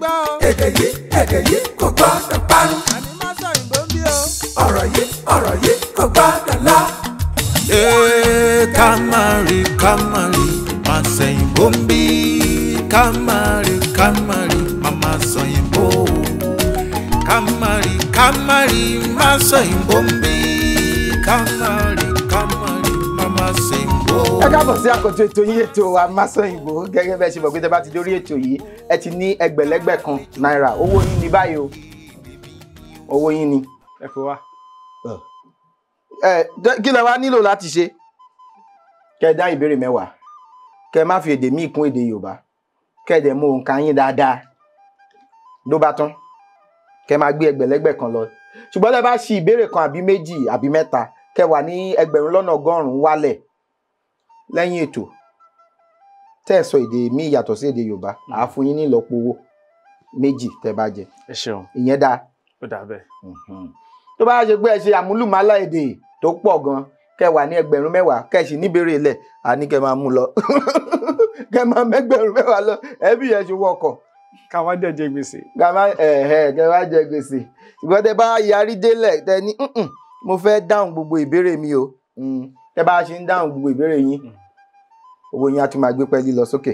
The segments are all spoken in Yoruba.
Èdè yìí, èdè yìí kò gbọ́dọ̀ parun. Ọ̀rọ̀ yìí, ọ̀rọ̀ yìí kò gbọ́dọ̀ lọ. Ká má rí, ká má rí, má sẹ̀yìnbó ń bí. Ká má rí, ká má rí, má má sọ̀yìnbó. Ká má rí, ká má rí, má sọ̀yìnbó ń bí. Ká má rí, ká má rí, má má sẹ̀yìnbó. Ẹ káàbọ̀ sí àkọ́tún ètò yín, ètò wa Masòyìnbó. Gẹ́gẹ́ bẹ́ẹ̀ ṣe mọ̀ pé tẹ́ bá ti dórí ètò yìí, ẹ ti ní ẹgbẹ̀lẹ́gbẹ̀ kan náírà. Owó yín ni báyìí o, owó yín ni. Ẹ kó wá. Ẹ kí lẹ wá nílò láti ṣe? Kẹ́ ẹ dá ìbéèrè 10, kẹ́ ẹ má fi èdè míì kún èdè Yorùbá, kẹ́ ẹ dẹ̀ mú òǹkà yín dáadáa, ló bá tán, kẹ́ ẹ máa gbé ẹgbẹ̀lẹ́gbẹ̀ kan lọ. Ṣùgbọ́n tẹ́ bá ṣi ìbéèrè kan àbí méjì àbí mẹ́ta, kẹ́ wà ní 1,100,000 wálẹ̀ lẹ́yìn ètò. Tẹ́ ẹ sọ èdè míì yàtọ̀ sí èdè Yorùbá, àá fún yín ní ìlọ́po owó 2 tẹ́ bá jẹ. Ẹ ṣeun. Ìyẹn dáa. Ó dáa bẹ́ẹ̀. Tó bá ṣe pé ẹ ṣe àmúlùmálà èdè tó pọ̀ gan, kẹ́ wà ní 10,000, kẹ́ sì níbèrè ilẹ̀, àní kẹ́ máa mú lọ. Kẹ́ máa mẹ́gbẹ̀rún 10 lọ, ẹbí yẹn ṣe wọkọ̀. Ká má jẹ jẹ gbèsè. Ká má kẹ́ má jẹ gbèsè. Ṣùgbọ́n tẹ́ bá yarí délẹ̀, tẹ́ ní mo fẹ́ dáhùn gbogbo ìbéèrè mi o. Tẹ́ bá ṣe ń dáhùn gbogbo ìbéèrè yín, owó yín á tún máa gbé pẹ́ẹ́lí lọ sókè.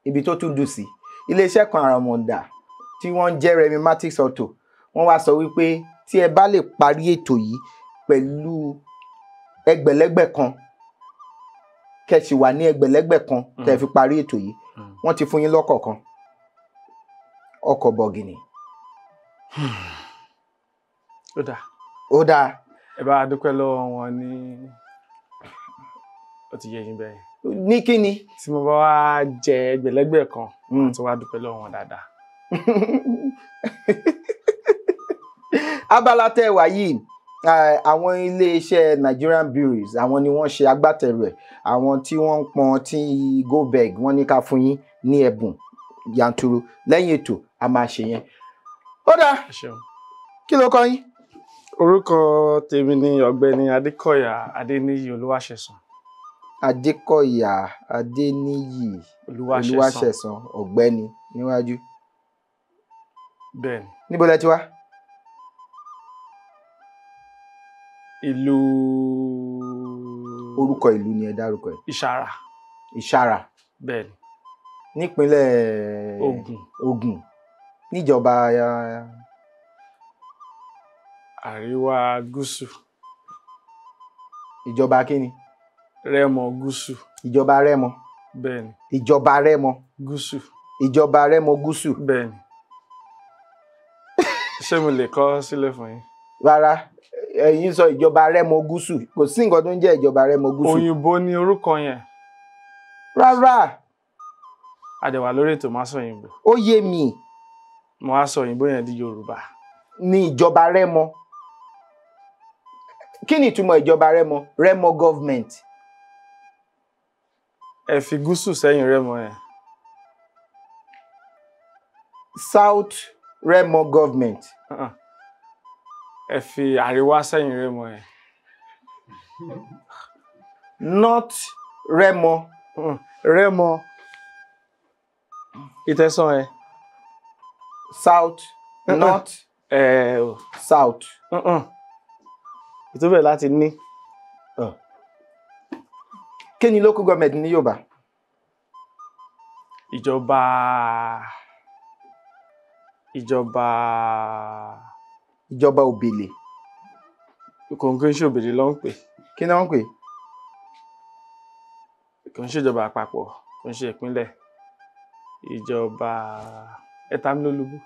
Ibi tó tún dùn sí, iléeṣẹ́ kan àràmọ̀ǹdà tí wọ́n ń jẹ́ Remi Matix Auto, wọ́n wá sọ wípé tí ẹ bá lè parí ètò yìí pẹ̀lú ẹgbẹ̀lẹ́gbẹ̀ kan, kẹ́ sì wà ní ẹgbẹ̀lẹ́gbẹ̀ kan tẹ́ fi parí ètò yìí, wọ́n ti fún yín lọ́kọ̀ kan, ọkọ̀ bọ̀gìnì. Ó dáa. Ó dáa. Ẹ bá a dúpẹ́ lọ́wọ́ wọn ní ó ti yé yín bẹ́ẹ̀. Ní kí ni? Tí mo bá wá jẹ ẹgbẹ̀lẹ́gbẹ̀ kan, màá tún wá dúpẹ́ lọ́wọ́ wọn dáadáa. Abala tẹ́ wà yìí, àwọn iléeṣẹ́ Nigerian Breweries, àwọn ni wọ́n ṣe agbátẹrù ẹ̀, àwọn tí wọ́n ń pọn tí Goldberg, wọ́n ní ká fún yín ní ẹ̀bùn yanturu. Lẹ́yìn ètò a máa ṣe yẹn. Ó dáa. Kí ló kọ yín? Orúkọ tèmi ni Ọ̀gbẹ́ni Adékọ̀yà Adéníyì Olúwaṣẹ̀san. Adékọ̀yà Adéníyì Olúwaṣẹ̀san, ọ̀gbẹ́ni níwájú. Bẹ́ẹ̀ni. Níbo lẹ ti wá? Ìlú. Orúkọ ìlú ni ẹ dárúkọ ẹ. Ìṣàrà. Ìṣàrà. Bẹ́ẹ̀ni. Nípínlẹ̀ Ògùn. Ògùn. Níjọba Àríwá Gúúsù. Ìjọba kíni? Rẹ́mọ Gúúsù. Ìjọba Rẹ́mọ. Bẹ́ẹ̀ni. Ìjọba Rẹ́mọ. Gúúsù. Ìjọba Rẹ́mọ Gúúsù. Bẹ́ẹ̀ni. Ṣé mo lè kọ sílẹ̀ fún yín? Rárá, ẹ̀yin sọ ìjọba Rẹ́mọ Gúúsù, kò sí nǹkan tó ń jẹ́ ìjọba Rẹ́mọ Gúúsù. Òyìnbó ni orúkọ yẹn. Rárá. A dẹ̀ wà lórí ètò Masòyìnbó. Ó yé mi. Mo wá sọ òyìnbó yẹn di Yorùbá. Ní ìjọba Rẹ́mọ. Kí ni ìtumọ̀ ìjọba Rẹ́mọ? Rẹ́mọ government. Ẹ fi gúúsù sẹ́yìn Rẹ́mọ yẹn. South Rẹ́mọ government. Ẹ fi àríwá sẹ́yìn Rẹ́mọ yẹn. North Rẹ́mọ. Rẹ́mọ. Ìtẹ̀sán ẹ. South. North. South. Ìtúbẹ̀ láti ní. Kí ni local government ní Yorùbá? Ìjọba Ìjọba Òbèlè. Kò ń ṣe Òbèlè ló ń pè. Kí ni wọ́n ń pè? Kò ń ṣe ìjọba àpapọ̀, kò ń ṣe ìpínlẹ̀. Ìjọba ẹ̀tàmílólúbú.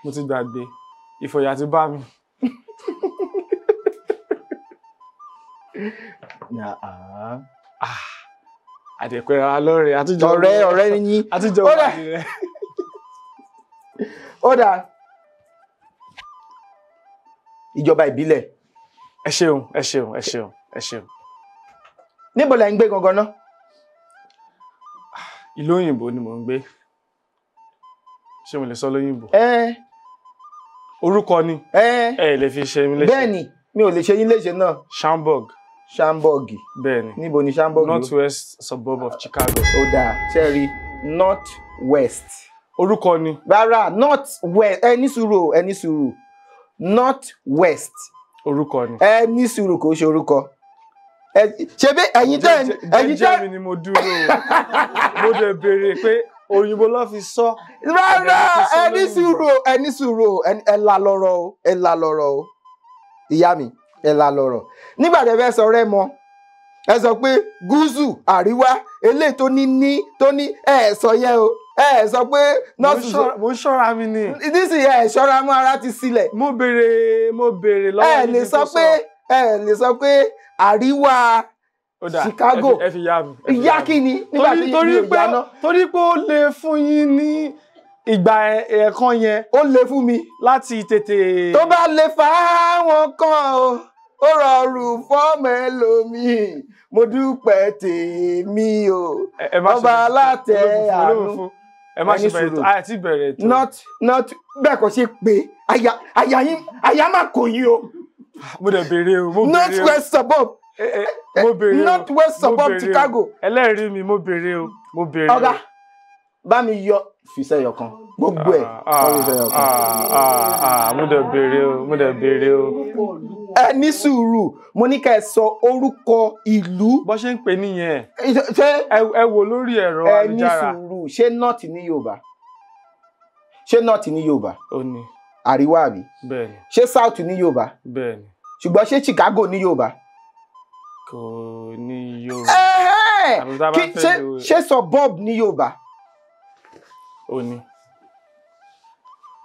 Mo ti gbàgbé, ìfòyà ti bá mi. Àdẹ̀pẹ̀rẹ̀ wa lọ́rẹ̀ àtijọ́ ọ̀rẹ́ yín àtijọ́ Ó dà. Ó dà. Ìjọba ìbílẹ̀. Ẹ ṣeun, ẹ ṣeun, ẹ ṣeun, ẹ ṣeun. Níbo lẹ ń gbé gangan ná? Ìlú òyìnbó ni mò ń gbé. Ṣé mo lè sọ lóyìnbó? Orúkọ ni. Ẹ lè fi ṣe mí léṣe. Bẹ́ẹ̀ni, mi ò lè ṣe yín léṣe náà. Shamburg. Shamburg. Bẹ́ẹ̀ni. Níbo ni Shamburg? North West suburb of Chicago. Ó dáa, ṣe rí North West. Orúkọ ni. Rárá, North West, ẹ ní sùúrù, ẹ ní sùúrù. North West. Orúkọ ni. Ẹ ní sùúrù, kò ṣe orúkọ. Ṣe bí ẹ̀yin tẹ́ ẹ̀yin tẹ́. Jẹ́jẹ́ mi ni mo dúró. Mo dẹ̀ béèrè pé òyìnbó ló fi sọ. Rárá, ẹ ní sùúrù, ẹ ní sùúrù, ẹ la lọ́rọ̀ o, ẹ la lọ́rọ̀ o. Ìyá mi, ẹ la lọ́rọ̀. Nígbà tẹ́ fẹ́ sọ Rẹ́mọ, ẹ sọ pé gúúsù àríwá eléyìí tó ní tó ní ẹ sọ yẹn o, ẹ sọ pé nọ́ọ̀sì. Mo ń ṣọ́ra mi ni. Nísìnyí ẹ ṣọ́ra mọ́, ara ti sílẹ̀. Mo béèrè lọ́wọ́ yín tó sọ. Ẹ lè sọ pé àríwá Chicago. Ẹ fi yá mi. Ìyá kí ni nígbà tí mi ò yá náà. Torí pé ó lè fún yín ní ìgbà ẹ̀ẹ̀kan yẹn. Ó lè fún mi. Láti tètè. Tó bá lè fa àwọn kan o, ó rọrùn fọ́ọ̀mù ẹlòmíì, mo dúpẹ́ tèmi o. Ọba alátẹ àánú. Ẹ má ṣe bẹ̀rẹ̀ tó, àti bẹ̀rẹ̀ tó. Not bẹ́ẹ̀ kò ṣe pé àyà yín, àyà má kò yín o. Mo dẹ̀ béèrè o, mo béèrè o. North West suburb. Mo béèrè o. North West suburb Chicago. Ẹlẹ́rìí mi, mo béèrè o, mo béèrè o. Ọ̀gá, bá mi yọ fìṣẹ́ yọ kan gbogbo ẹ̀. Mo dẹ̀ béèrè o, mo dẹ̀ béèrè o. Ẹ ní sùúrù, mo ní ká ẹ sọ orúkọ ìlú. Bó ṣe ń pè nìyẹn. Ṣé ẹ wò lórí ẹ̀rọ ayélujára. Ẹ ní sùúrù, ṣé North ní Yorùbá? Ṣé North ní Yorùbá? Ó ní. Àríwá àbí? Bẹ́ẹ̀ni. Ṣé South ní Yorùbá? Bẹ́ẹ̀ni. Ṣùgbọ́n ṣé Chicago ní Yorùbá? Kò ní Yorùbá. Ṣé suburb ní Yorùbá? Ó ní.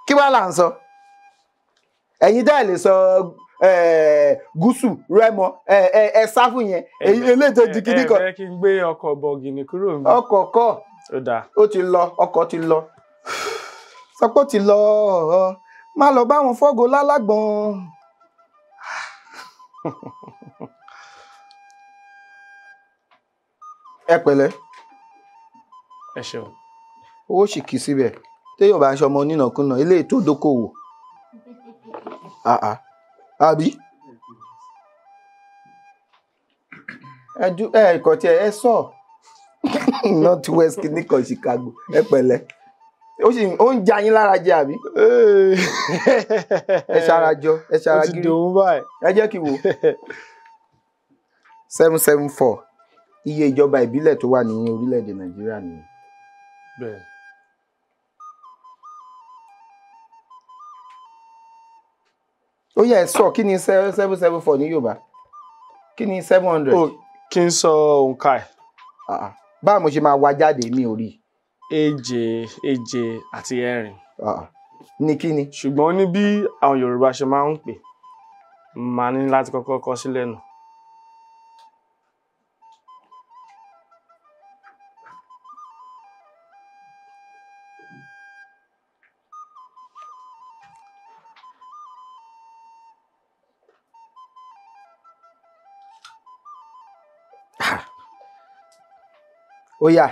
Kí wàá là ń sọ? Ẹ̀yin dá ẹ̀ lè sọ gúúsù Rẹ́mọ, ẹ sá fún yẹn, eléyìí tó di kíní kan. Ẹ kí n gbé ọkọ̀ bọ̀gìnì kúrò níbí. Ọkọ̀ kọ́, ó ti lọ, ọkọ̀ ti lọ. Sọ pé ó ti lọ, má lọ bá wọn fọ́gò lálágbọ̀n. Ẹ pẹ̀lẹ́. Ẹ ṣeun. Owó sì kì í síbẹ̀. Téèyàn bá ń ṣọmọ onínàkúnà, eléyìí tó dókòwò. Àbí? Ẹ kò tiẹ̀ ẹ sọ. North West kìíní kan Chicago. Ẹ pẹ̀lẹ́. Ó sì ó ń ja yín lára jẹ àbí? Ẹ ṣarajọ, ẹ ṣara gírí. Ẹ jẹ́ kí n wò. 774 iye ìjọba ìbílẹ̀ tó wà ní orílẹ̀-èdè Nàìjíríà nìyẹn. Bẹ́ẹ̀. Ó yẹ ẹ sọ, kí ni 774 ní Yorùbá? Kí ni 700? Ó kí n sọ òǹkà ẹ̀. Báwo mo ṣe máa wá jáde mi ò rí. Èje, èje àti ẹ̀rin. Ní kí ni? Ṣùgbọ́n ní bí àwọn Yorùbá ṣe máa ń pè, màá ní láti kọ́kọ́ kọ sílẹ̀ nù. Ó yá.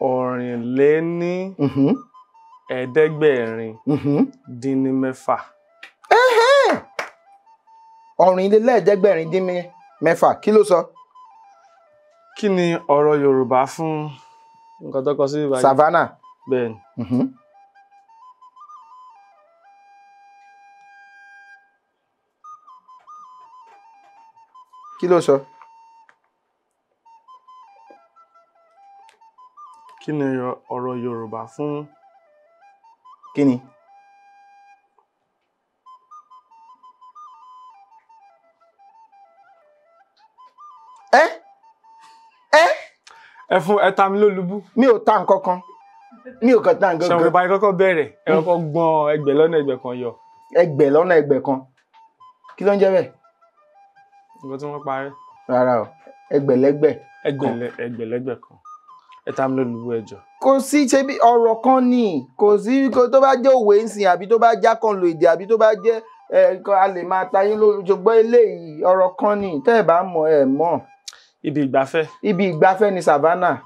Ọ̀rìnléní ẹ̀ẹ́dẹ́gbẹ̀rin dín ní mẹ́fà. Ọ̀rìnlélẹ́ẹ̀ẹ́dẹ́gbẹ̀rin dín mẹ́fà, kí ló sọ? Kí ni ọ̀rọ̀ Yorùbá fún nǹkan tó kọ sí ìbàjẹ́? Savannah. Bẹ́ẹ̀ni. Kí ló sọ? Kí ni ọ̀rọ̀ Yorùbá fún? Kí ni? Ẹ fún ẹ ta mi lólubú. Mi ò ta nǹkan kan. Mi ò kàn ta nǹkan kan. Ṣé báyìí kọ́kọ́ bẹ̀rẹ̀, ẹ kọ́kọ́ gbọ́n ẹgbẹ̀ lọ́nà ẹgbẹ̀ kan yọ. Ẹgbẹ̀ lọ́nà ẹgbẹ̀ kan. Kí ló ń jẹ́ bẹ́ẹ̀? Nǹkan tí wọ́n parí. Rárá o, ẹgbẹ̀lẹ́gbẹ̀. Ẹgbẹ̀lẹ́gbẹ̀ kan. Ẹ ta mi lólubú ẹ jọ̀ọ́. Kò sí ṣe bí ọ̀rọ̀ kan ni, kò sí tó bá jẹ́ òwe ńsìn àbí tó bá já kan lo èdè àbí tó bá jẹ́ a lè máa ta yín lórí, ṣùgbọ́n eléyìí ọ̀rọ̀ kan ni, tẹ́ ẹ bá mọ̀ ẹ mọ̀. Ibi ìgbafẹ́. Ibi ìgbafẹ́ ni savannah.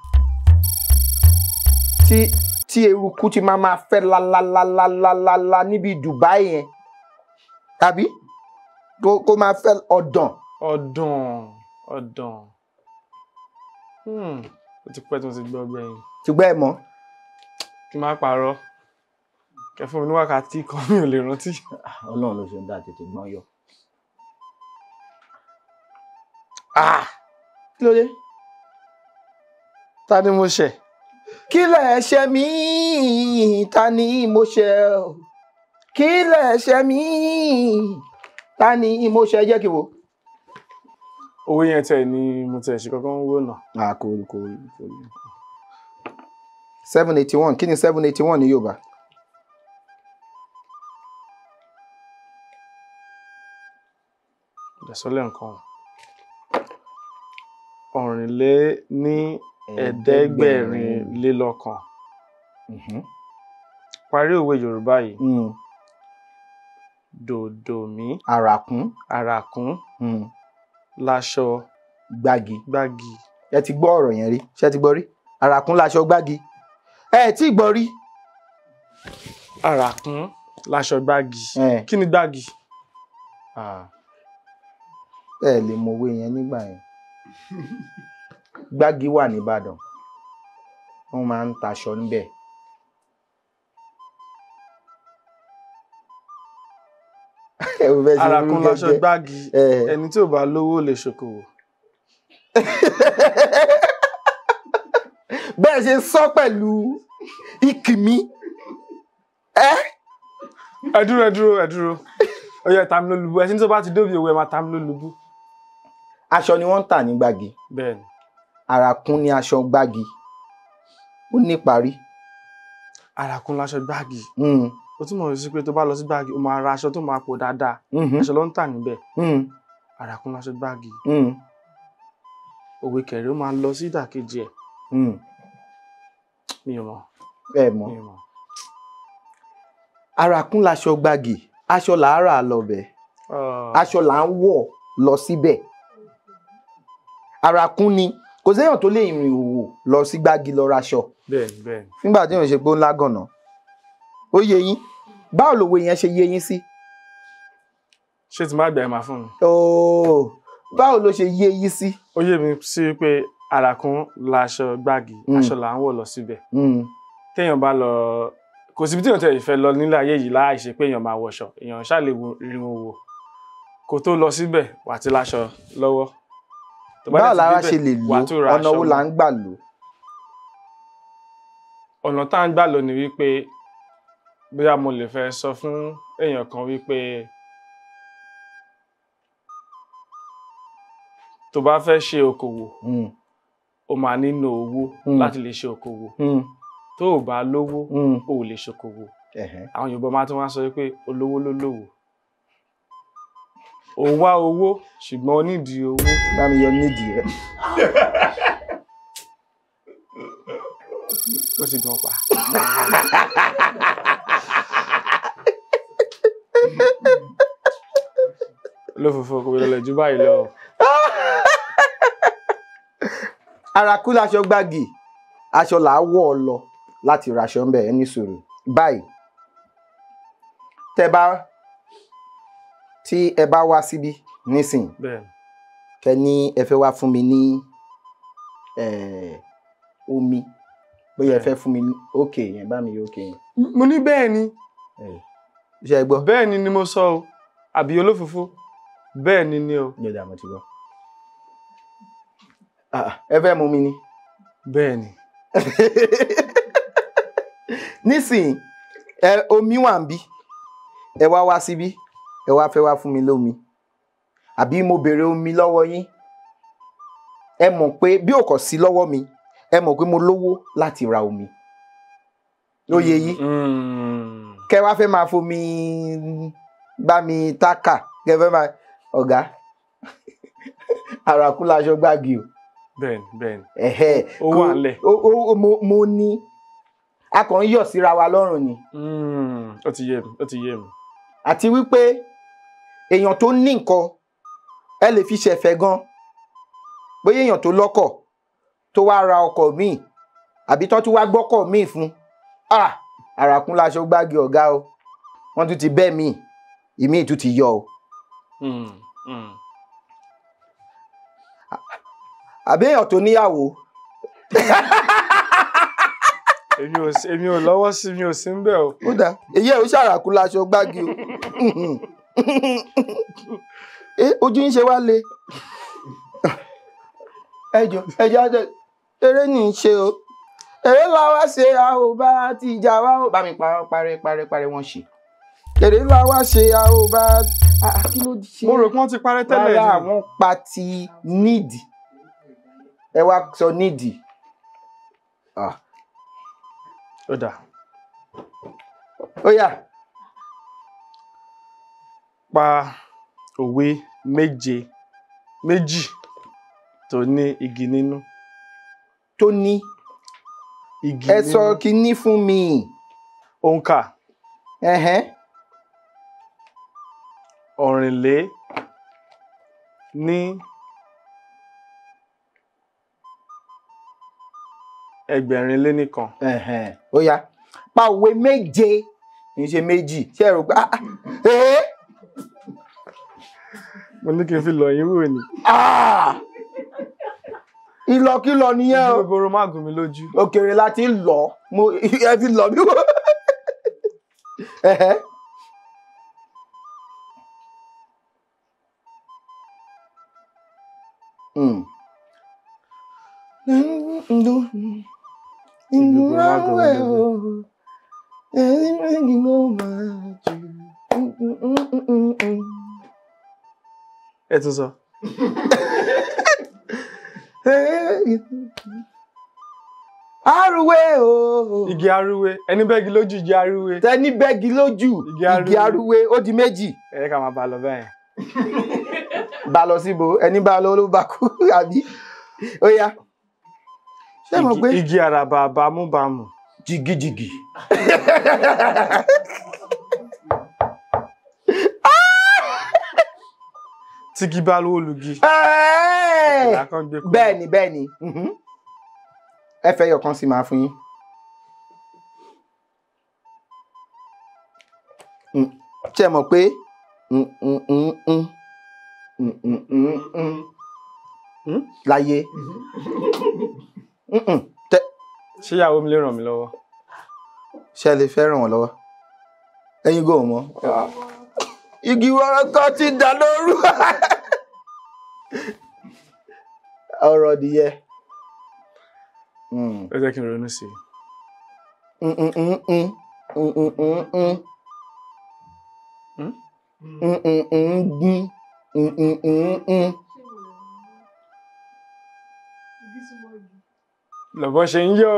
Tí eruku ti máa máa fẹ́ lálálálálálá níbi Dubai yẹn. Tàbí kó máa fẹ́ ọ̀dàn. Ọ̀dàn. Ọ̀dàn. Ó ti pẹ́ tí mo ti gbọ́ gbẹ̀yìn. Ṣùgbọ́n ẹ mọ̀. Kí n má parọ́. Kẹ fún mi ní wákàtí kan, mi ò lè rántí. Ọlọ́run ló ṣe ń dá tètè gbọ́n yọ. Kí ló dé? Ta ni mo ṣẹ̀? Kí lẹ̀ ṣẹ̀ mí? Ta ni mo ṣẹ̀? Kí lẹ̀ ṣẹ̀ mí? Ta ni mo ṣẹ̀? Jẹ́ kí wo. Owó yẹn tẹ̀ ni mo tẹ̀ ṣe kọ́kọ́ ń wò náà. Kò kò kò. 781, kí ni 781 ní Yorùbá? Ìdásọ́lẹ̀ nǹkan. 781. Parí òwe Yorùbá yìí. Dòdò mí. Àràkún. Àràkún. Láṣọ. Gbági. Gbági. Ẹ ti gbọ́ ọ̀rọ̀ yẹn rí? Ṣé ti gbọ́ rí? Àràkún láṣọ gbági. Ẹ tí gbọ́ rí. Àràkún láṣọ gbági. Kí ni gbági? Ẹ lè mọ òwe yẹn nígbà yẹn. Gbági wà nìbàdàn, wọ́n máa ń taṣọ níbẹ̀. Àràkún láṣọ gbági, ẹni tí ò bá lówó lè ṣòkòwò. Bẹ́ẹ̀ ṣe sọ pẹ̀lú ìkìmí. Ẹ dúró, ẹ dúró, ẹ dúró. Ó yẹ ta mi lólobó. Ẹṣin tó bá ti dóbi òwe, ẹ máa ta mi lólobó. Aṣọ ni wọ́n ń tà ní gbági. Bẹ́ẹ̀ni. Àràkún ni aṣọ gbági. Ó ní parí. Àràkún láṣọ gbági. Ó túmọ̀ sí pé tó bá lọ sí gbági, ó máa ra aṣọ tó máa pọ̀ dáadáa. Aṣọ ló ń tà níbẹ̀. Àràkún láṣọ gbági. Òwe kẹ̀rẹ́ ó máa lọ sí ìdàkejì ẹ̀. Mi ò mọ̀. Ẹ mọ̀. Àràkún láṣọ gbági, aṣọ là á rà lọ bẹ̀. Aṣọ là ń wọ̀ lọ síbẹ̀. Àràkún ni kò séèyàn tó lè rìn òwò lọ sí gbági lọ raṣọ. Bẹ́ẹ̀ni, bẹ́ẹ̀ni. Nígbà tí èèyàn ṣe pé ó ń lágànná. Ó yé yín. Báwo lòwe yẹn ṣe yé yín sí? Ṣé tí má gbà ẹ máa fún mi? Ooo, báwo ló ṣe yé yín sí? Ó yé mi sí pé àràkún láṣọ gbági, aṣọ là ń wọ̀ lọ síbẹ̀. Téèyàn bá lọ, kò síbi tí èèyàn tẹ̀ ìfẹ́ lọ nílé ayé yìí láì ṣe pé èèyàn máa wọṣọ, èèyàn ṣáà lè rìn òwò. Kó tó lọ síbẹ̀, wà á ti láṣọ lọ́wọ́. Báwo lára ṣe lè lò? Ọ̀nà wo là ń gbà lò? Ọ̀nà tá à ń gbà lò ni wípé bóyá mo lè fẹ́ sọ fún èèyàn kan wípé tó bá fẹ́ ṣe okòwò, o máa nílò owó láti lè ṣe okòwò. Tó o bá lówó, o ò lè ṣokòwò. Àwọn Yorùbá máa tún wá sọ wípé olówó ló lówó. Ò ń wá owó ṣùgbọ́n o nídìí owó. Bá mi yọ nídìí rẹ. Ó sì gan pa. Olófòfò kò lọlẹ̀ jù báyìí lọ. Àràkún láṣọ gbági, aṣọ là á wọ̀ ọ lọ láti raṣọ ń bẹ̀. Ẹ ní sùúrù. Báyìí, tẹ bá tí ẹ bá wá síbí nísìn, kẹ ní ẹ fẹ́ wá fún mi ní omi, bóyá ẹ fẹ́ fún mi ní òkè yẹn, bá mi yọ òkè yẹn. Mo ní bẹ́ẹ̀ ni. Ṣé ẹ gbọ́? Bẹ́ẹ̀ ni ni mo sọ o, àbí olófòfó? Bẹ́ẹ̀ ni ni o. Yọ̀dà mo ti gbọ́. Ẹ fẹ́ mú mi ni. Bẹ́ẹ̀ ni. Nísìn, ẹ omi wà ń bí, ẹ wá wá síbí, ẹ wá fẹ́ wá fún mi lómi, àbí mo béèrè omi lọ́wọ́ yín. Ẹ mọ̀ pé bí ò kọ̀ sí lọ́wọ́ mi, ẹ mọ̀ pé mo lówó láti ra omi. Ó yé yín. Kẹ wá fẹ́ máa fomi bá mi tákà, kẹ fẹ́ máa ọ̀gá. Àràkún láṣọ gbági o. Bẹ́ẹ̀ni, bẹ́ẹ̀ni. Ẹ̀hẹ́. Ó wà ńlẹ̀. Mo ní a kàn ń yọ̀ síra wa lọ́rùn ni. Ó ti yé mi, ó ti yé mi. Àti wípé èèyàn tó ní nǹkan ẹ lè fi ṣẹ̀fẹ̀ gan. Bóyá èèyàn tó lọ́kọ̀ tó wá ra ọkọ̀ míì àbí tó tún wá gbọ́kọ̀ míì fún. Àràkún láṣọ gbági ọ̀gá o. Wọ́n tún ti bẹ́ míì, ìmíì tún ti yọ o. Àbí èèyàn tó níyàwó. Èmi ò lọ́wọ́ sí, mi ò sí ń bẹ̀ o. Ó dáa, èyí ẹ̀ ó ṣàràkú láṣọ gbági o. Ojú ń ṣe wá le. Ẹjọ ẹjọ ẹjọ, eré ní í ṣe o. Eré la wá ṣe, a ò bá ti jà wá o. Bá mi parẹ́ parẹ́ parẹ́ wọ́n ṣe. Eré la wá ṣe, a ò bá. Kí ló ṣe? Mo rò pé wọ́n ti parẹ́ tẹ́lẹ̀ ni. Rárá, wọ́n pa ti nídìí. Ẹ wá sọ nídìí. Ó dáa. Ó yá. Pa òwe méje méjì tó ní igi nínú. Tó ní igi nínú. Ẹ sọ kinní fún mi. Òǹkà. Ọ̀rìnlé ní ẹgbẹ̀rin lé nìkan. Ó yá, pa òwe méje, kì í ṣe méjì. Ṣé ẹ rò pé mo ní kí n fi lọ yín wò ni. Ìlọkílọ nìyẹn o. Gbogbo má gún mi lójú. Òkèrè láti lọ, mo ẹ fi lọ mí wò. Ẹ tún sọ. Arúwé o. Igi arúwé, ẹni bẹ́gi lójú igi arúwé. Tẹni bẹ́gi lójú igi arúwé, ó di méjì. Ẹ ká máa bá a lọ bẹ́ẹ̀. Bá a lọ síbo, ẹni bá a lọ ló bá kú, àbí? Ó yá. Ṣé mo pé igi àràbà bámúbámú. Jìgìjìgì. Tígi bá lówó lugi. Bẹ́ẹ̀ni bẹ́ẹ̀ni. Ẹ fẹ́ yọkan sí máa fún yín. Ṣé ẹ mọ̀ pé láyé. Ṣé ìyàwó mi lè ràn mí lọ́wọ́? Ṣé ẹ lè fẹ́ ràn wọ́n lọ́wọ́? Ẹ̀yin gò mọ́. Igi wọ́rọ́kọ́ ti dà lóru. Ọ̀rọ̀ nìyẹn. Ó jẹ́ kí n ronú sí i. Lọ́bọ̀ ṣe ń yọ.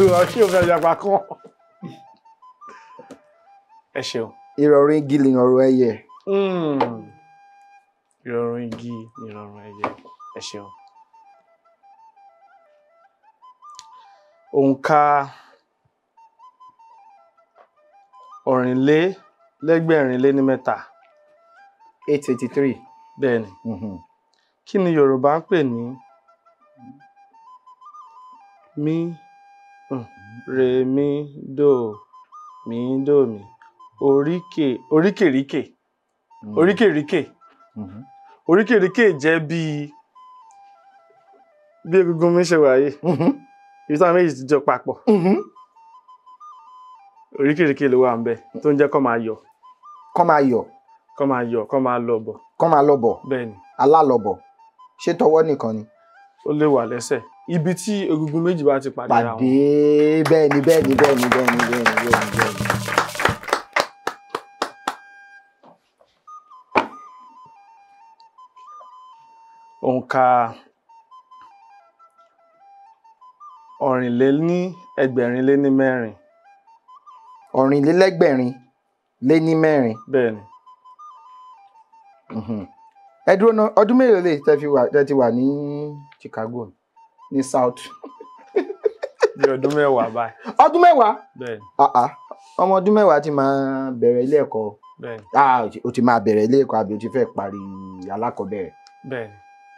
Ìwọ kí o fẹ́ yapa kán. Ẹ ṣeun. Ìrọ̀rùn igi lìrọ̀rùn ẹyẹ. Ìrọ̀rùn igi lìrọ̀rùn ẹyẹ. Ẹ ṣeun. Òǹkà 383. 883. Bẹ́ẹ̀ni. Kí ni Yorùbá ń pè ní mí, re, mí, dò, mí, dò, mí? Oríkè oríkèríkè. Oríkèríkè. Oríkèríkè jẹ́ bí egungun mi ṣe wà yìí. Ibi táwọn méjì ti jọ papọ̀. Oríkèríkè ló wà ń bẹ̀ tó ń jẹ́ kó máa yọ̀. Kó máa yọ̀. Kó máa yọ̀, kó máa lọ bọ̀. Kó máa lọ bọ̀. Bẹ́ẹ̀ni. Alálọ̀bọ̀. Ṣé tọwọ́ nìkan ni? Ó lè wà lẹ́sẹ̀. Ibi tí egungun méjì bá ti pàdé ara wọn. Pàdé bẹ́ẹ̀ni bẹ́ẹ̀ni bẹ́ẹ̀ni bẹ́ẹ̀ni bẹ́ẹ̀ni bẹ́ẹ̀ni bẹ́ẹ̀ni. Òǹkà 484. 484. Bẹ́ẹ̀ni. Ẹ dúró ná, ọdún mélòó lè tẹ́ ti wà ní Chicago ní South? Bí ọdún mẹ́wàá báyìí. Ọdún mẹ́wàá? Bẹ́ẹ̀ni. Ọmọ ọdún mẹ́wàá ti máa bẹ̀rẹ̀ ilé ẹ̀kọ́. Bẹ́ẹ̀ni. O ti máa bẹ̀rẹ̀ ilé ẹ̀kọ́ àbí o ti fẹ́ parí alákọ̀ọ́bẹ̀rẹ̀? Bẹ́ẹ̀ni.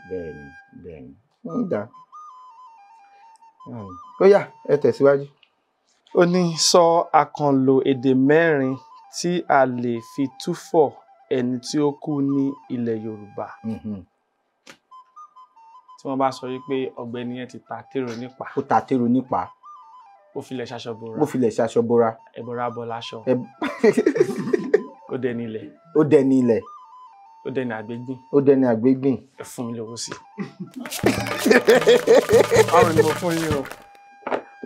Bẹ́ẹ̀ni bẹ́ẹ̀ni. Ń dà. Ó yá, ẹ tẹ̀síwájú. Ó ní sọ àkànlò èdè mẹ́rin tí a lè fi túfọ̀ ẹni tí ó kú ní ilẹ̀ Yorùbá. Tí wọ́n bá sọ wípé ọ̀gbẹ́ni yẹn ti ta tèrò nípa. Ó ta tèrò nípa. Ó filẹ̀ ṣaṣọ bora. Ó filẹ̀ ṣaṣọ bora. Ẹ̀bọra bọ́ láṣọ. Ó dẹni ilẹ̀. Ó dẹni ilẹ̀. Ó dẹni àgbégbìn. Ó dẹni àgbégbìn. Ẹ fún mi lówó sí. Márùn ni mo fún yín o.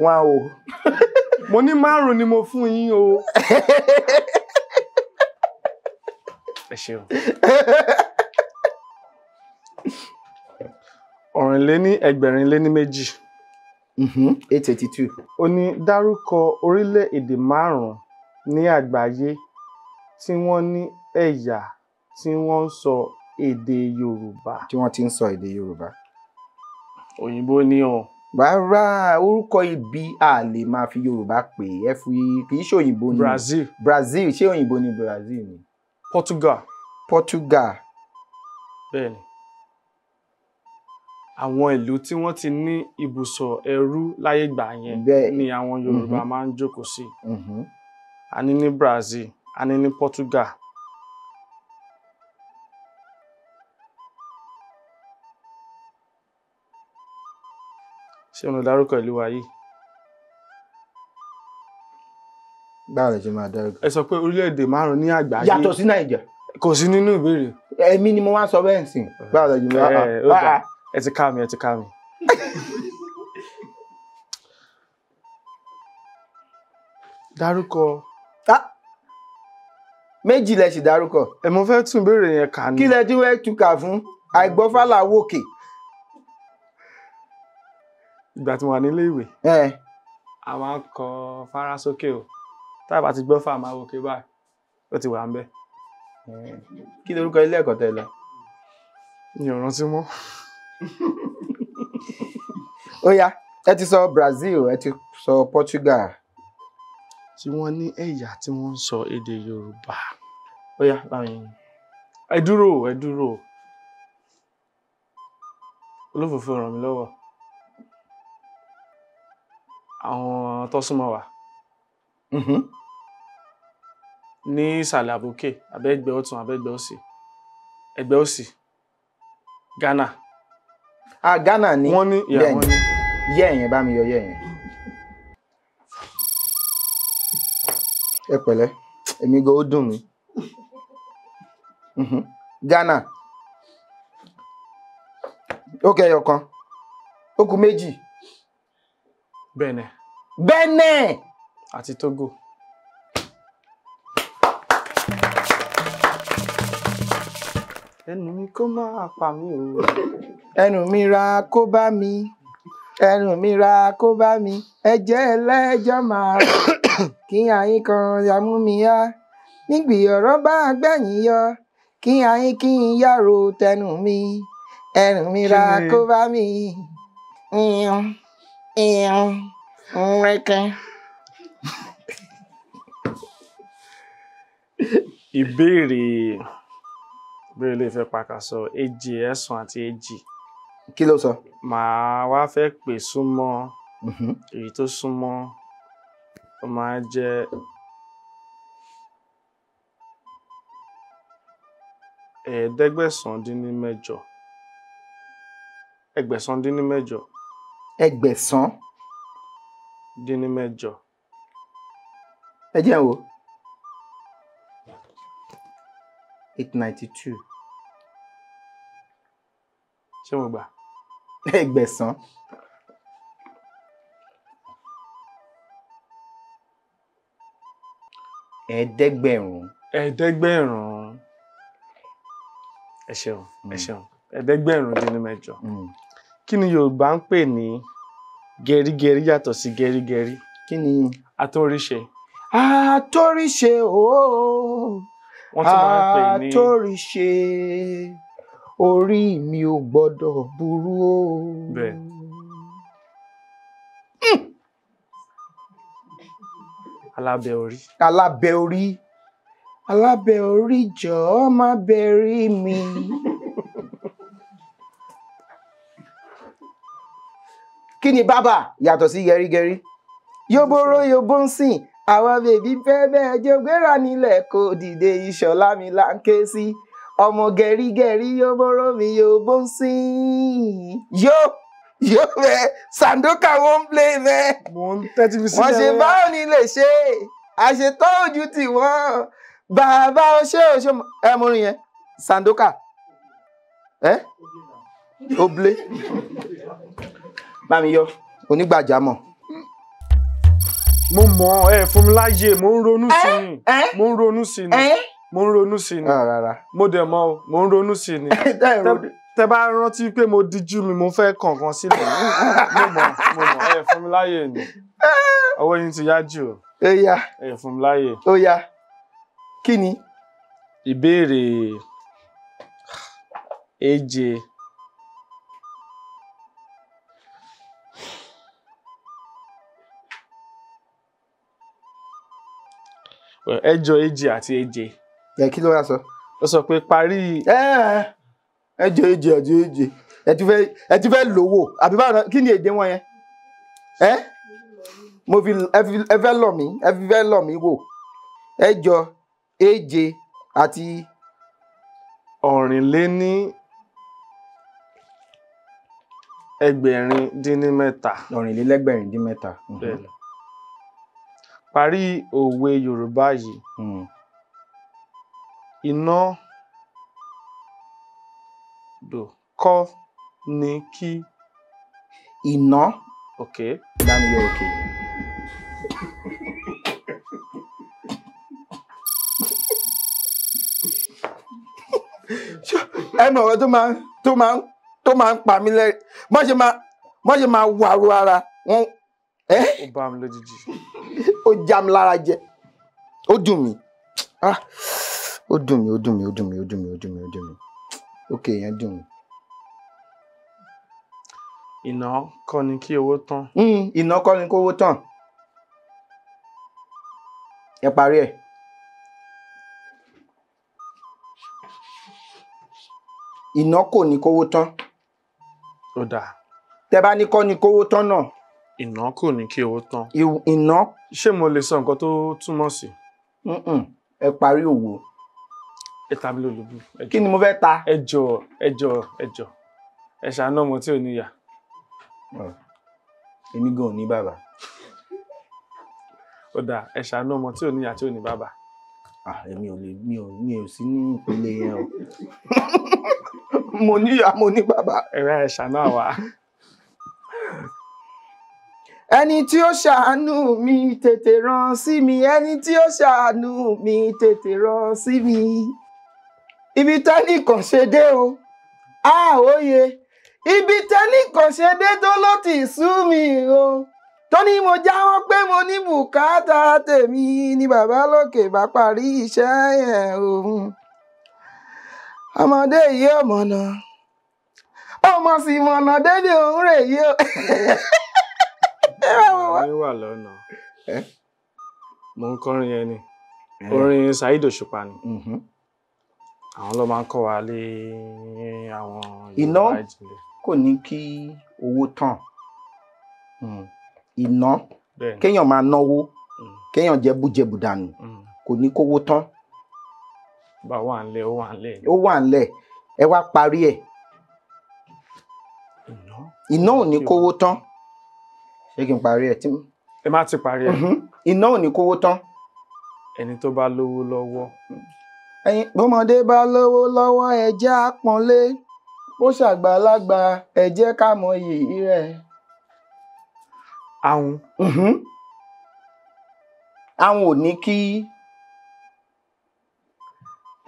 Wọn o. Mo ní márùn ni mo fún yín o. Ẹ ṣeun. 2,482. 882. Ó ní dárúkọ orílẹ̀-èdè márùn-ún ní àgbáyé tí wọ́n ní ẹ̀yà tí wọ́n ń sọ èdè Yorùbá. Tí wọ́n ti ń sọ èdè Yorùbá. Òyìnbó ni o. Rárá, orúkọ ibi a lè máa fi Yorùbá pè é, fi kì í ṣe òyìnbó ni. Brazil. Brazil, ṣé òyìnbó ni Brazil ni? Portugal. Portugal. Bẹ́ẹ̀ni. Àwọn ìlú tí wọ́n ti ní ibùsọ̀ ẹrú láyé ìgbà yẹn ni àwọn Yorùbá máa ń jókòó sí. A ní ní Brazil, a ní ní Portugal. Ṣé mo dárúkọ ìlú wa yìí? Báwo lẹ ṣe máa dárúkọ? Ẹ sọ pé orílẹ̀-èdè márùn-ún ní àgbáyé. Yàtọ̀ sí Nàìjíríà. Kò sí nínú ìbéèrè. Èmi ni mo wá sọ bẹ́ẹ̀ sìn. Báwo lẹ ṣe máa. Ẹ ti ká mi, ẹ ti ká mi. Dárúkọ. Méjì lẹ sì dárúkọ. Ẹ mo fẹ́ tún ìbéèrè yẹn kà ní. Kí lẹ tí wọ́n tún kà fún? Àìgbọ́fálà wòkè. Ìgbà tí mo wà nílé ìwé. A máa ń kọ fárá sókè o. Tá a bá ti gbọ́ fà máa wòkè báyìí. Ó ti wà ń bẹ̀. Kí lorúkọ ilé ẹ̀kọ́ tẹ́ lọ? Mi ò rántí mọ́. Ó yá, ẹ ti sọ Brazil, ẹ ti sọ Portugal. Tí wọ́n ní ẹ̀yà tí wọ́n ń sọ èdè Yorùbá. Ó yá, báwo ni? Ẹ dúró, ẹ dúró. Olófòfò ràn mí lọ́wọ́. Àwọn tó súnmọ́ wa. Ní ìsàlẹ̀ àbókè, abẹ́gbẹ́ ọ̀tún, abẹ́gbẹ́ òsì. Ẹgbẹ́ òsì. Ghana. Ah, Ghana ni. Wọ́n ní ìyá wọn ní. Yẹ́ ẹ̀yẹn bá mi yọ yẹ́ ẹ̀yẹn. Ẹ pẹ̀lẹ́, èmi gan ó dùn mí. Ghana. Ó kẹyọ kan. Ó kù méjì. Benin. Benin. Àti Togo. Ẹnu mi kó máa pa mí o. Ẹnu mi ra kó bá mi. Ẹnu mi ra kó bá mi. Ẹ̀jẹ̀ ẹlẹ́jọ́ máa kí àyín kan yàmú mi yá. Nígbì ọ̀rọ̀ bá gbẹ̀yìn yọ. Kí àyín kí n yàrò tẹnu mi. Ẹnu mi ra kó bá mi. Ìyàn ìyàn rẹ̀kẹ̀. Ìbéèrè ìbéèrè lè fẹ́ pàkàṣọ èjì ẹ̀sán àti èjì. Kí ló sọ? Màá wá fẹ́ pè súnmọ́ èyí tó súnmọ́ ó máa jẹ́ 878. 878. 878. Ẹ jẹ́ n wò. 892. Ṣé mo gbà? 800. 5,000. 5,000. Ẹ ṣeun, ẹ ṣeun. 878. Kí ni Yorùbá ń pè ní gẹrígẹrí yàtọ̀ sí gẹrígẹrí? Kí ni? Atóríṣe. Atóríṣe ooo. Wọ́n tún máa ń pè ní. Atóríṣe. Orí mi ò gbọ́dọ̀ burú o. Bẹ́ẹ̀. Alábẹ́ orí. Alábẹ́ orí. Alábẹ́ orí jọ̀ọ́ má bẹ̀rí mi. Kí ni bábà yàtọ̀ sí gẹrígẹrí? Yóbóró yóbó ń sìn, Àwọn bèbí fẹ́ bẹ́ẹ̀ jẹ́ gbéra nílẹ̀ kó dìde, Ìṣọ̀lá mi là ń ké sí. Ọmọ gẹ̀rígẹ̀rí yóò bọ́rọ̀ mi yóò bó ń sìn. Yóò yóò bẹ́ẹ̀ Sandoka won't play bẹ́ẹ̀. Mo ń tẹ́tí fi sílẹ̀. Wọ́n ṣe báwo ni lè ṣe àṣetọ́ ojú tì wọ́n. Bàbá oṣé oṣé ẹ mú rin yẹn Sandoka ẹ oblé bá mi yọ onígbàjámọ̀. Mo mọ̀ ẹ fún mi láyè, mo ń ronú sí ni, mo ń ronú sí ni, mo ń ronú sí ni. Mo dẹ̀ mọ̀ o, mo ń ronú sí ni. Tẹ bá rántí pé mo díjú mi, mo fẹ́ kọ̀ọ̀kan sílẹ̀. Mo mọ̀ ẹ fún mi láyè ni. Ọwọ́ yín ti yá jù o. Ẹ fún mi láyè. Ó yá. Kí ni? Ìbéèrè èje. Ẹ̀jọ, èje àti èje. Ẹ kí ló wá sọ? Ó sọ pé parí. Ẹ̀jọ, èje àti èje. Ẹ ti fẹ́ lówó. Àbí báwo kí ni èdè wọn yẹn? Ẹ mo fi ẹ fẹ́ lọ̀ mí, ẹ fi fẹ́ lọ̀ mí wò. Ẹ̀jọ, èje àti ọ̀rìnléní ẹgbẹ̀rin dín ní mẹ́ta. Ọ̀rìnlélẹ́gbẹ̀rin dín mẹ́ta. Bẹ́ẹ̀ni. Parí òwe Yorùbá yìí. Iná dò kọ́ ni kí. Iná. Ok. Dámi yọ òkè. Ẹ mọ̀ ọ̀rọ̀ tó máa ń pa mí lẹ́rìn. Bọ́n ṣe máa wàrú ara wọn. Ó bá mi lójijì. Ó já mi lára jẹ. Ó dùn mí. Ó dùn mí, ó dùn mí, ó dùn mí, ó dùn mí, ó dùn mí, ó dùn mí. Ókè, yẹn dùn mí. Iná kọ́ ni kí owó tán. Iná kọ́ ni kí owó tán. Ẹ parí ẹ̀. Iná kò ní kówó tán. Ó dáa. Tẹ bá ní kọ́ ni kówó tán náà. Iná kò ní kí owó tán. Iná. Ṣé mo lè sọ nǹkan tó túmọ̀ sí? Ẹ parí òwò. Ẹ ta mi lólobó. Kí ni mo fẹ́ ta? Ẹ jọ̀ọ́, ẹ jọ̀ọ́, ẹ jọ̀ọ́. Ẹ ṣàánú ọmọ tí ò níyà. Èmi gan ò ní bàbá. Ó dáa, ẹ ṣàánú ọmọ tí ò níyà tí ò ní bàbá. Èmi ò lè, mi ò sí ní ìpele yẹn o. Mo níyà, mo ní bàbá. Ẹ̀rọ ẹ ṣàánú àwa. Ẹni tí ó ṣàánú mi tètè rán sí mi, ẹni tí ó ṣàánú mi tètè rán sí mi. Ibi tẹ́nìkan ṣe dé o, a òye. Ibi tẹ́nìkan ṣe dé tó ló ti sú mi o. Tó ní mo jáwọ́ pé mo ní bùkátà tèmi ni bàbá lókè bá parí iṣẹ́ yẹn o. Ọmọdé yìí ò mọ̀nà, ọmọ sì mọ̀nà débi òun rè yìí o. Orin wà lọ́nà. Mo ń kọrin yẹn ni. Orin Saheed Òṣùpá ni. Àwọn ló máa ń kọ́ wa lé àwọn Yorùbá ìjìnlẹ̀. Iná kò ní kí owó tán. Iná kéèyàn máa náwó, kéèyàn jẹ bújẹbù dànù, kò ní kówó tán. Bá wà ńlẹ̀, ó wà ńlẹ̀. Ó wà ńlẹ̀, ẹ wá parí ẹ̀. Iná ò ní kówó tán. Ṣé kí n parí ẹ̀? Ẹ má ti parí ẹ̀. Iná ò ní kówó tán. Ẹni tó bá lówó lọ́wọ́. Ẹyin bọ́mọdé bá lówó lọ́wọ́, ẹ jẹ́ á pọ́nlé. Bó ṣàgbàlagbà, ẹ jẹ́ ká mọ iyì rẹ̀. Ahun. Ahun ò ní kí.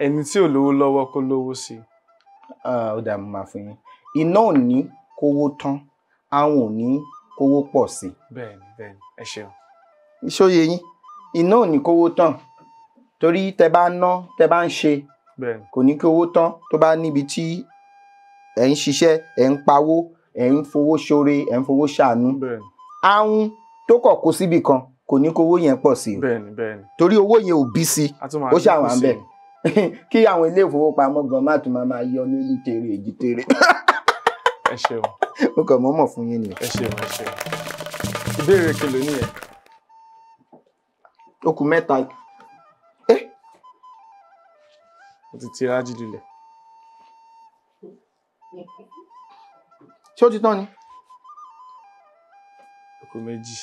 Ẹni tí ò lówó lọ́wọ́ kó lówó sí. Ó dà, mo máa fún yín. Iná ò ní kówó tán, ahun ò ní kówó pọ̀ sí. Bẹ́ẹ̀ni, bẹ́ẹ̀ni, ẹ ṣeun. Ṣóye yín, iná ò ní kówó tán. Torí tẹ bá ná, tẹ bá ń ṣe, kò ní kí owó tán. Tó bá níbi tí ẹ̀ ń ṣiṣẹ́, ẹ̀ ń pawó, ẹ̀ ń fowó ṣoore, ẹ̀ ń fowó ṣàánú. Ahun tó kọ̀ kó síbì kan kò ní kówó yẹn pọ̀ sí. Bẹ́ẹ̀ni, bẹ́ẹ̀ni. Torí owó yẹn ò bí sí, ó ṣàwọn àbẹ̀. Kí àwọn ilé ìfowópamọ́ gan má tún máa yọ lórí tèrè èjì tèrè. Ẹ ṣeun. Mo kàn mọ́mọ̀ fún yín ni. Ẹ ṣeun, ẹ ṣeun. Ìbéèrè kìlò nìyẹn. Ó kù mẹ́ta. Mo ti ti Rájí lulẹ̀. Ṣé ó ti tán ni? Ó kù méjì.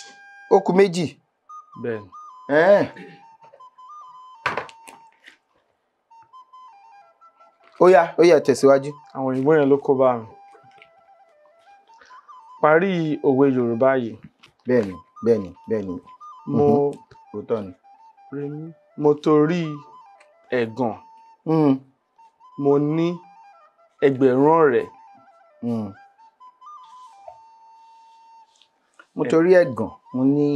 Ó kù méjì. Bẹ́ẹ̀ ni. Ó yá, ó yá, tẹ̀síwájú. Àwọn òyìnbó yẹn ló kó bá mi. Parí òwe Yorùbá yìí. Bẹ́ẹ̀ni, bẹ́ẹ̀ni, bẹ́ẹ̀ni. Mo òótọ́ ni. Mo torí ẹ̀gàn. Mo ní ẹgbẹ̀rún ọ̀rẹ́. Mo torí ẹ̀gàn, mo ní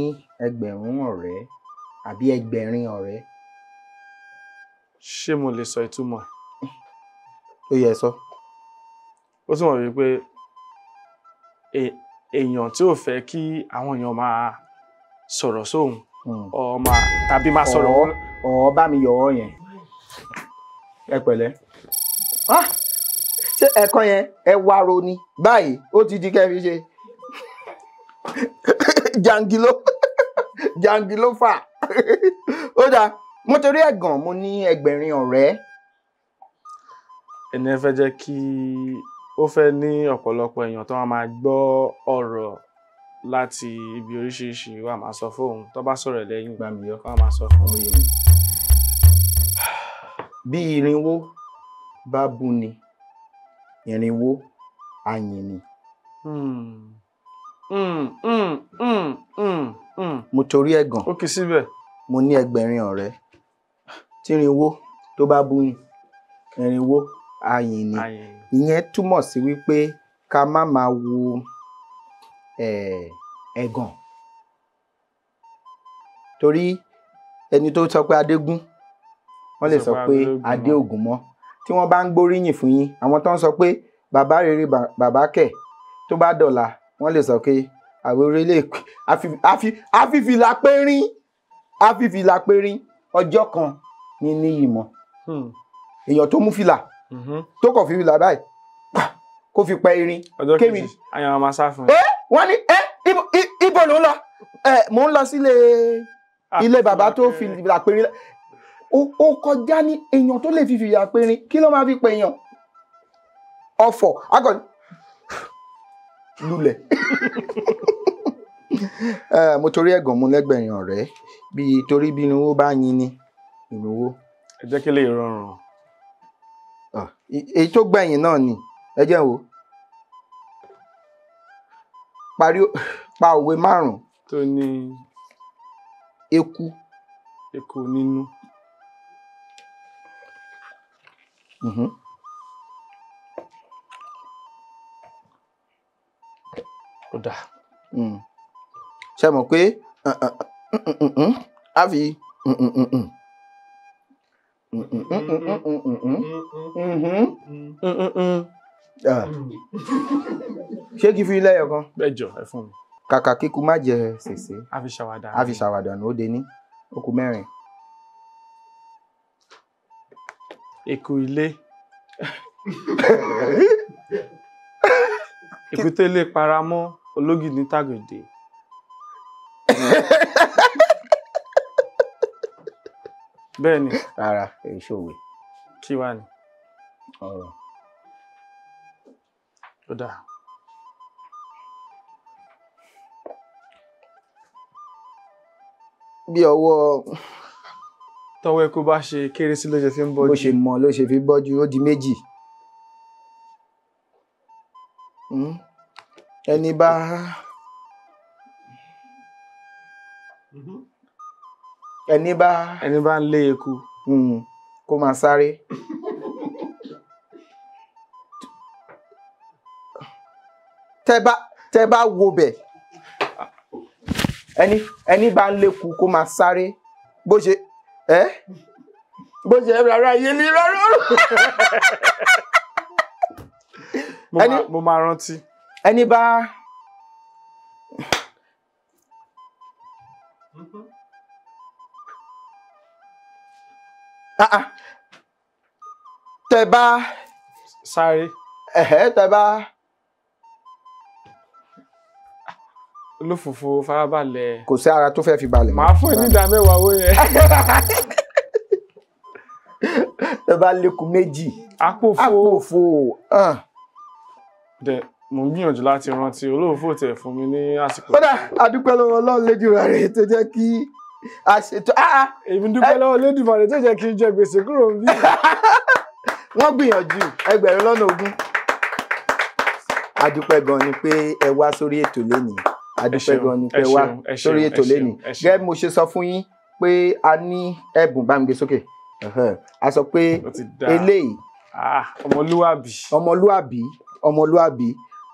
ẹgbẹ̀rún ọ̀rẹ́ àbí ẹgbẹ̀rin ọ̀rẹ́. Ṣé mo lè sọ ìtumọ̀ ẹ̀? Ó yẹ sọ. Ó túmọ̀ wípé èèyàn tí ò fẹ́ kí àwọn èèyàn máa sọ̀rọ̀ sóhun tàbí máa sọ̀rọ̀. Ọ̀ bá mi yọ̀ ọ́ yẹn. Ẹ pẹ̀lẹ́. Ṣé ẹ̀kọ́ yẹn ẹ wá ro ni báyìí ó ti di kẹ́ fi ṣe jangilo jangilo fà. Ó dáa, mo torí ẹ̀gàn mo ní ẹgbẹ̀rin ọ̀rẹ́. Ẹni ẹ fẹ́ jẹ́ kí ó fẹ́ ní ọ̀pọ̀lọpọ̀ èèyàn tó máa gbọ́ ọ̀rọ̀ láti ibi oríṣiríṣi wà máa sọ fóun tó bá sọ̀rọ̀ lẹ́yìn gbà mí yọ wà máa sọ fóun. Bí irinwó bá bú ni, irinwó á yìn ni. Mo torí ẹ̀gàn. Ó kì í síbẹ̀. Mo ní ẹgbẹ̀rin ọ̀rẹ́. Tí irinwó tó bá bú ni, irinwó á yìn ni. Ìyẹn túmọ̀ sí wípé ká má máa wo ẹ̀gàn. Torí ẹni tó sọ pé Adégún, wọ́n lè sọ pé Adé Ògún mọ́. Tí wọ́n bá ń gbóríyìn fún yín, àwọn tó ń sọ pé bàbá rere bàbá kẹ̀, tó bá dọ̀la, wọ́n lè sọ pé àwọn orílẹ̀ àfìfìlà pérín, àfìfìlà pérín, ọjọ́ kan ní níyì mọ́. Èèyàn tó mú fìlà tó kàn fi fìlà báyìí kó fi pẹ irin. Ọjọ́ kejì àyàn máa sá fún un. Wọ́n ní ibo ló ń lọ? Mò ń lọ sílé ilé bàbá tó fi fìlà pérín. Ó kọjá ní èèyàn tó lè fi fìlà pérín, kí ló máa fi pè èèyàn? Ọ̀fọ̀ akọni lulẹ̀. Mo torí ẹ̀gàn mo lẹ́gbẹ̀rin ọ̀rẹ́, bí torí bí irinwó bá yin ni irinwó. Ẹ jẹ́ kí lè rọrùn. Èyí tó gbẹ̀yìn náà ni ẹ jẹ́ wo. Parí pa òwe márùn-ún. Tó ní eku. Eku nínú. Ó dáa. Ṣé mọ̀ pé a fi ṣé kí fi lẹ́yọ̀ kan? Bẹ́ẹ̀ jọ ẹ fún mi. Kàkà kíkú má jẹ sèse. A fi ṣàwàdà. A fi ṣàwàdà nù ó de ní. Ó kù mẹ́rin. Eku ilé. Èkúté lè paramọ́ ológìní tàgòdè. Bẹ́ẹ̀ ni. Rárá, èyí ṣòwe. Kí wá ni? Ọ̀rọ̀. Ó dáa. Bí ọwọ́. Tọwọ́ eku bá ṣe kéré sí ló ṣe fi ń bọ́jú. Bó ṣe mọ ló ṣe fi bọ́jú, ó di méjì. Ẹni bá. Ẹni bá. Ẹni bá ń lé eku. Kó máa sáré. Tẹ́ bá wo bẹ̀. Ẹni bá ń léku kó máa sáré. Bó ṣe bó ṣe rárá yé ni rárá. Mo máa rántí. Ẹni bá. Tẹ́ bá. Sáré. Tẹ́ bá. Olófòfò farabalẹ̀. Kò sí ara tó fẹ́ fi balẹ̀. Màá fún ẹ ní ìdá mẹ́wàá owó yẹn. Ẹ bá lékun méjì. Àpòfò. Àpòfò. Dẹ̀ mo ń gbìyànjú láti rántí olóòfò tẹ̀ fún mi ní àsìkò. Kódà a dúpẹ́ lọ́wọ́ Ọlọ́run Lédùmarè tó jẹ́ kí a ṣètò. Èmi dúpẹ́ lọ́wọ́ Lédùmarè tó jẹ́ kí n jẹ gbèsè kúrò níbí. Wọ́n gbìyànjú 20,000. A dúpẹ́ gan ni pé ẹ wá sórí ètò lénìí. A dúpẹ́ gan ni pé ẹ wá sórí ètò lénìí. Gẹ́gẹ́ bí mo ṣe sọ fún yín pé a ní ẹ̀bùn, bá mi gbé sókè. A sọ pé eléyìí. Ọmọlúwàbí. Ọmọlúwàbí, ọmọlúwàbí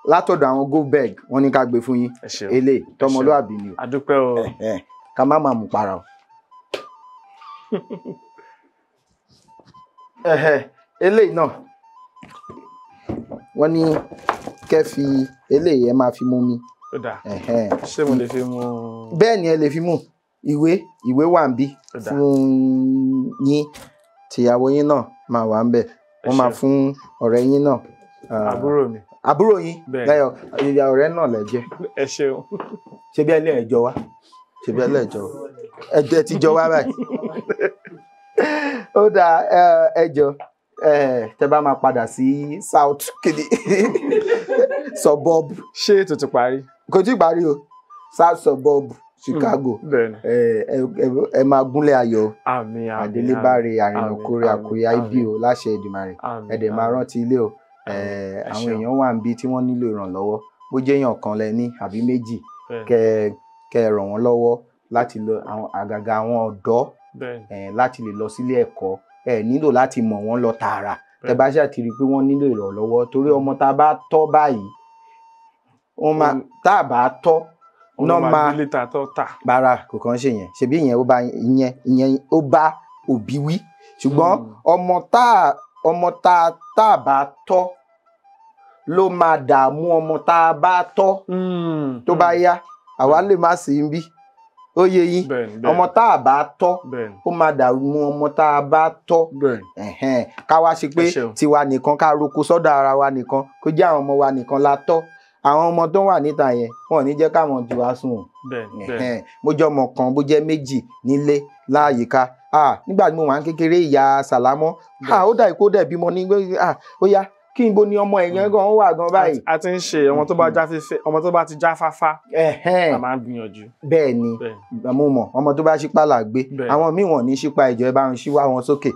látọ̀dọ̀ àwọn Goldberg wọ́n ní ká gbé fún yín. Eléyìí tọmọlúwàbí ni o. A dúpẹ́ o. Ká má máa mú para o. Eléyìí náà wọ́n ní kẹ́ fi eléyìí ẹ máa fi mú mi. Ṣé mo lè fi mú? Bẹ́ẹ̀ ni ẹ lè fi mú. Ìwé wà ń bí fún yín, tìyàwó yín náà máa wà ń bẹ̀, wọ́n máa fún ọ̀rẹ́ yín náà. Àbúrò mi. Àbúrò yín lẹ́yọ̀ ìyá ọ̀rẹ́ náà lẹ jẹ́. Ẹ ṣeun. Ṣé bí ẹlẹ́ ẹ̀jọ wá? Ṣé bí ẹlẹ́ ẹ̀jọ wá? Ẹ̀jẹ̀ ti jọ wá báyìí. Ó dáa, ẹjọ tẹ bá máa padà sí South kìíní suburb. Ṣé ètò ti parí? Kò tí ì parí o. South suburb Chicago. Ẹ máa gúnlẹ̀ ayọ̀. Àdélébáre àrìnàkórè àkóyá ibi o láṣẹ Èdùmàrè. Ẹ dẹ̀ máa rántí ilé o. Àwọn èèyàn wà níbi tí wọ́n nílò ìrànlọ́wọ́, bó jẹ́ èèyàn kan lẹ ní àbí méjì, kẹ́ ẹ ràn wọ́n lọ́wọ́ láti lọ, àgàgà àwọn ọ̀dọ́ láti lè lọ sílé ẹ̀kọ́. Ẹ nílò láti mọ̀ wọ́n lọ tààrà, tẹ́ bá ṣáà ti rí i pé wọ́n nílò ìrànlọ́wọ́, torí ọmọ tá a bá tọ́ báyìí, wọ́n máa tá a bá tọ́ náà máa bára kò kàn ṣe yẹn, ṣebí ìyẹn ó bá ìyẹn ó bá òbí wí, ṣùgbọ́n ọmọ tá a bá tọ́ ló máa dààmú ọmọ tá a bá tọ́ tó bá yá, àwa lè má sí bí ó yé yín. Ọmọ tá a bá tọ́ ó máa dààmú ọmọ tá a bá tọ́. Ká wá ṣe pé tiwa nìkan, ká roko sọ́dọ̀ ara wa nìkan, kó jẹ́ àwọn ọmọ wa nìkan la tọ́. Àwọn ọmọ tó wà níta yẹn wọn ò ní jẹ́ káwọn tiwa sùn. Mo jẹ́ ọmọ kan, bó jẹ́ méjì nílé láàyíká. Nígbà tí mo wà ní kékeré, ìyá Sàlámọ́ ó dà kó dẹ̀ bímọ ní ó yá kí n bo ni ọmọ ẹ̀yẹn gan wà gan báyìí. A ti ń ṣe ọmọ tó bá já fífẹ́, ọmọ tó bá ti já fáfá. A máa ń gbìyànjú. Bẹ́ẹ̀ ni mo mọ̀, ọmọ tó bá ṣípà là gbé, àwọn míì wọ́n ní ṣípà, ìjọ ẹ bá ń ṣíwá wọn sókè.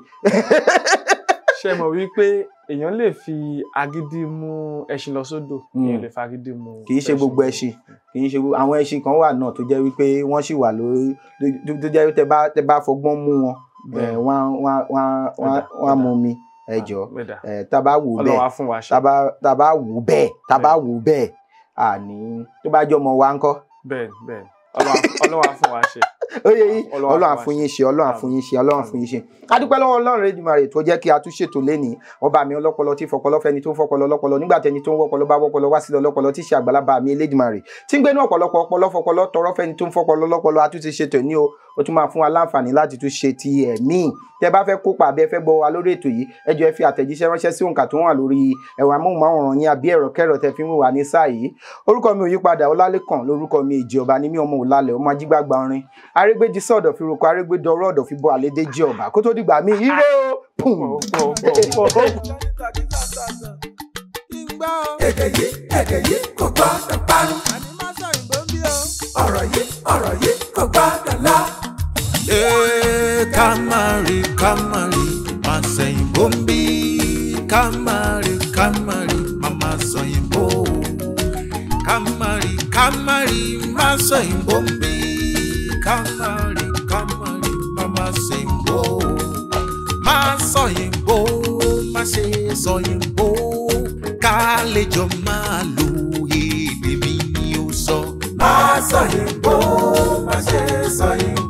Ṣé mọ̀ wípé èèyàn lè fi agídí mú ẹṣin lọ sódò, èèyàn lè fi agídí mú. Kì í ṣe gbogbo ẹṣin, kì í ṣe gbogbo àwọn ẹṣin kan wà náà tó jẹ́ wípé wọ́n sì wà lórí, tó jẹ́ wípé tẹ bá fọgbọ́n mú wọn, wọ́n á mú mi. Ẹ jọ̀ọ́, tá bá wò bẹ́ẹ̀, tá bá wò bẹ́ẹ̀, tá bá wò bẹ́ẹ̀, àní tó bá jọmọ wa ńkọ́. Bẹ́ẹ̀ bẹ́ẹ̀, Ọlọ́run á fún wa ṣe. Ó yé yín, Ọlọ́run á fún yín ṣe, Ọlọ́run á fún yín ṣe, Ọlọ́run á fún yín ṣe. A dúpẹ́ lọ́wọ́ Ọlọ́run Èdùmàrè tó jẹ́ kí a tún ṣètò lénìí. Ọba mi ọlọ́pọlọ tí fọpọlọ fẹ́ni tó ń fọpọlọ lọ́pọlọ, nígbà tẹni tó ń wọpọlọ bá wọpọlọ wá sílẹ̀ ọlọ́pọlọ tí ṣe àgbàlagbà mi Elédùmarè tí ń gbénú ọ̀pọ̀lọpọ̀ ọpọlọ fọpọlọ tọrọ fẹ́ni tó ń fọpọlọ lọ́pọlọ. A tún ti ṣètò ní o, ó tún máa fún wa láǹfààní láti tún ṣe ti ẹ̀mí. Tẹ́ bá fẹ́ kópa àbí ẹ fẹ́ gbọ́ wa lórí ètò yìí, ẹ jọ̀ọ́ ẹ fi àtẹ̀jíṣẹ́ ránṣẹ́ sí òǹkà tó wà lórí ẹ̀rọ amóhùnmáwòrán yín àbí ẹ̀rọ kẹ́rọ tẹ́ fi ń wò wá ní sáà yìí. Orúkọ mi ò yípadà, Ọlálékàn lórúkọ mi, Èjì Ọba ní mí, ọmọ Òlàlẹ̀, ọmọ ajígbàgbà orin arégbèjì sọ̀dọ̀ fi roko arégbèdọ̀rọ̀ ọ̀dọ̀ fi bọ́ àlédèjì ọba. Kó tó dìgbà mí, ire o. Èdè yìí, èdè yìí kò gbọ́dọ̀ parun. Ọ̀rọ̀ yìí, ọ̀rọ̀ yìí kò gbọ́dọ̀ lọ. Ká má rí, ká má rí, má sẹ̀yìnbó ń bí. Ká má rí, ká má rí, má má sọ̀yìnbó. Ká má rí, ká má rí, má sọ̀yìnbó ń bí. Ká má rí, ká má rí, má má sẹ̀yìnbó. Má sọ̀yìnbó, má ṣe sọ̀yìnbó. Ká lè jọ máa lo èdè mi ni ó sọ. Má sọ̀yìnbó, má ṣe sọ̀yìnbó.